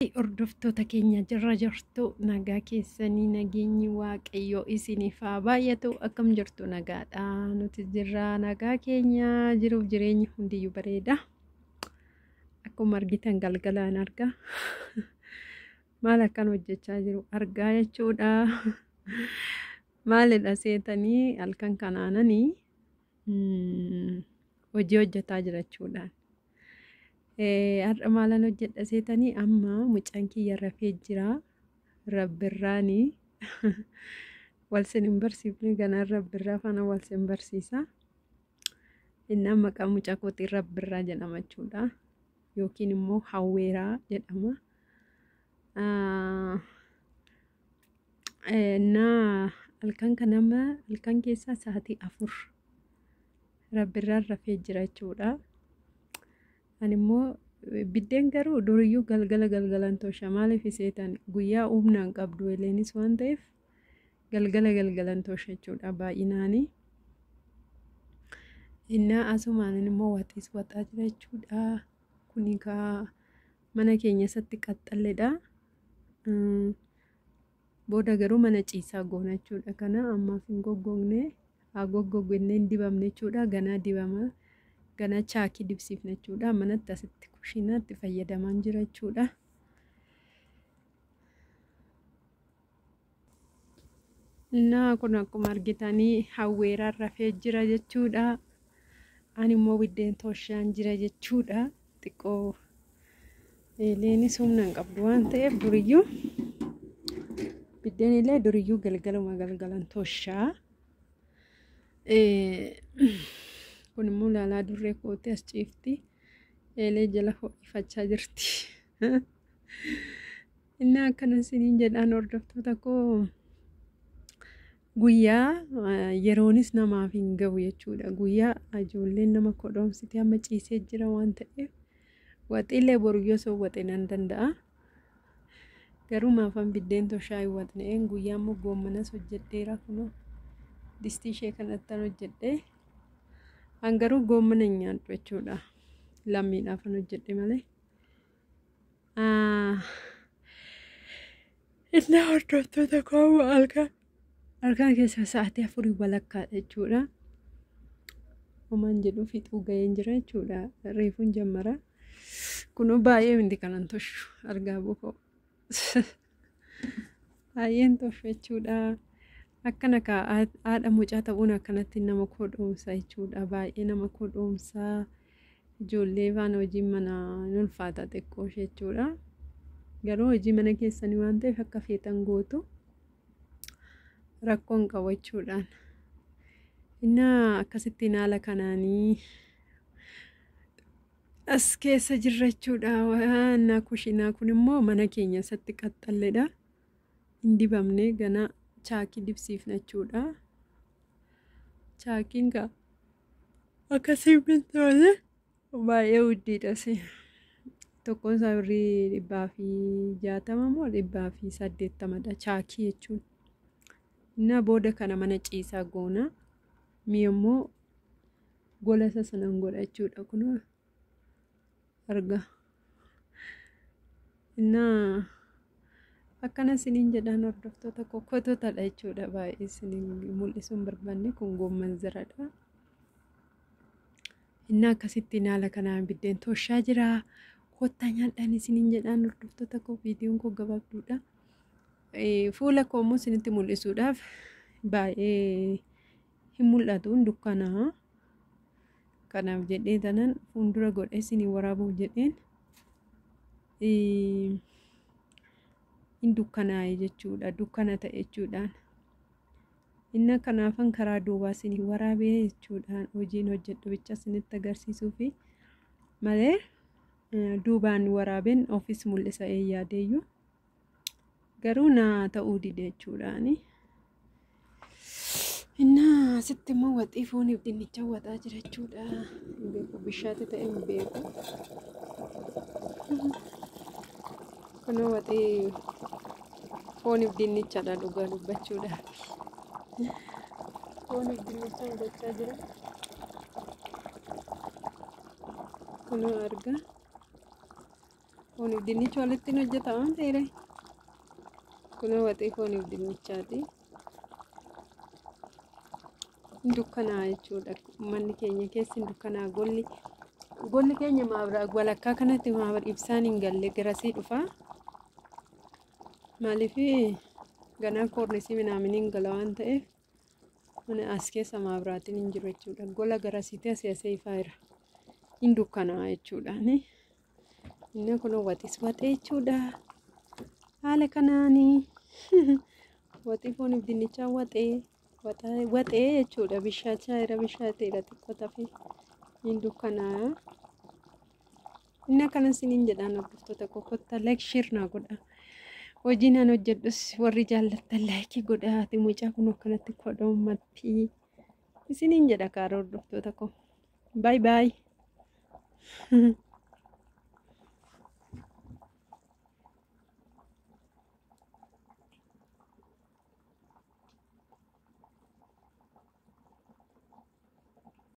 Hordoftoota keenya jirra jirtu nagaa keessanii nageenyi waaqayyoo isiniif haa baay'atu. Akkam jirtu? Nagaadha? Nuti jirra nagaa keenya, jiruuf jireenyi hundiyyuu bareeda. Akkuma argitan galgalaan argaa maal akkan hojjechaa jiru argaa jechuudha. Maalidha seetanii halkan kanaananii hojii hojjetaa jira jechuudhaan. Har'a maalan hojjedha seetanii? Amma mucaan kiyya rafee jira. Rabbirraanii wal sin hin barsiifne, ganaan rabbirraa faana wal sin barsiisa. Inni maqaa mucaa kootii Rabbirraa jedhama jechuudha. Yookiin immoo Hawweeraa jedhama. Innaa halkan kanama halkan keessaa sa'aatii 4 Rabbirraan rafee jira jechuudha. Ani immoo biddeen garuu duriyyuu galgala galgalan tosha. Maaliif seetan? Guyyaa humnaan qabdu eleenis waan ta'eef galgala galgalan tosha jechuudha baay'inaanii. Innaa asumaan immoo waxiis waxaa jira jechuudha. Kuni kaa mana keenya isatti qaxxalledha. Booda garuu mana ciisaa goona jechuudha. Kana ammaaf hin goggogne, haa goggogne, hin dibamne jechuudha. Ganaa dibama. Ganaa chaakii dibsiifna jechuudha. Manatti asitti kushiinaatti fayyadamaan jira jechuudha. Innaa kun akkuma argitanii Hawweeraan rafee jira jechuudha. Ani immoo biddeen toshaan jira jechuudha. Xiqqoo eeleenis humna hin qabdu waan ta'eef duriyyuu biddeen illee duriyyuu galgaluma galgalan toshaa. Kun immoo laalaa durree kootii as ciifti. Eelee jala ho'ifachaa jirti. Inni akkana isiniin jedhaan, hordoftoota koo, guyyaa yeroonis namaaf hin gahu jechuudha. Guyyaa ijoolleen nama kodhoomsite. Amma ciisee jira waan ta'eef waxiillee boruyyoo osoo waxee nan danda'a. Garuu maafan biddeen toshaa hin waxneen? Guyyaa immoo goommanas hojjedheera, kunoo distii ishee kanattan hojjedhee. An garuu goommana hin nyaadhu jechuudha. Lammiidhaafan hojjedhe malee. Inni hordoftoota koo halkan halkan keessa sa'aatii 4:30 jechuudha. Homaan jedhu fixuu gaheen jira jechuudha. Reefuun jammara. Kunoo baay'ee miti kanan toshu, argaa bukoo. Baay'een toshu jechuudha. Akkana kaa haadha mucaa ta'uun akkanatti nama kodhoomsa jechuudha. Baay'ee nama kodhoomsa. Ijoollee faana hojiin manaa ni ulfaata xiqqoo jechuudha. Garuu hojii mana keessanii waan ta'eef akka feetan gootu, rakkoon qabu jechuudhaan. Innaa akkasittiin haala kanaanii as keessa jirra jechuudha. Innaa kushiinaa kun immoo mana keenya isatti qaxxalledha. Hin dibamne, gana chaakii dibsiifna jechuudha. Chaakiin kaa akka simmintoote baay'ee guddiidhas. Tokkoon isaa birrii 160 moo 180dha chaakii jechuun. Innaa booda kana mana ciisaa goona. Mi'a immoo gola isa sanan godha jechuudha. Kunoo argaa. Innaa akkana isiniin jedhaan, hordoftoota koo, kototadha jechuudha. Baay'ee isiniin mul'isuu hin barbaanne, kun goomman ziradha. Innaa akkasittiin haala kanaan biddeen toshaa jira. Kottaa nyaadhaan isiniin jedhaan, hordoftoota koo, viidiyoon koo gabaabduudha. Fuula koo immoo isinitti mul'isuudhaaf baay'ee hin mul'atu, dukkanaa. Kanaaf jedhee tanan fuuldura godhee isinii waraabuuf jedheen hin dukkanaa'e jechuudha. Dukkana ta'e jechuudhaan. Inni kanaafan karaa duubaa isinii waraabee jechuudhaan, hojiin hojjedhu bicha isinitti agarsiisuu fi malee duubaan waraabeen ofis mul'isa yaadeeyyuu. Garuu naa ta'uu dide jechuudhaani. Innaa asitti immoo waxii fooniif dinnicha waxaa jira jechuudha. Hin beeku, bishaati ta'e hin beeku. Kunoo waxii fooniif dinnichadha dhugaa dubbachuudhaaf. Fooniif dinnichaan gochaa jira. Kunoo argaa. Fooniif dinnicha walitti hin hojjeta waan ta'eef kunoo waxii fooniif dinnichaati. Dukkanaa jechuudha. Manni keenya keessi dukkanaa, golli keenya walakkaa kanatti ibsaan hin galle garasii dhufa. Maaliif ganaa koornisii minaamin hin gala waan ta'eef mana as keessa maabiraatiin hin jiru jechuudha. Gola garasiitti asii asii ifaa jira. Hin dukkanaa jechuudha. Inni kun waxis waxee jechuudha. Haala kanaanii waxii fooniif dinnichaa waxee waxee jechuudha. Bishaachaa jira, bishaateera xiqqoo tafee hin dukkanaa. Inni akkana isiniin jedhaan, hordoftoota koo, kottaa like, share naa godha. Hojii naan hojjedhus warri jaallattan like godha. Ati mucaa kun akkanatti kodhoommatti isiniin jedha kaara, hordoftoota koo. Bye bye.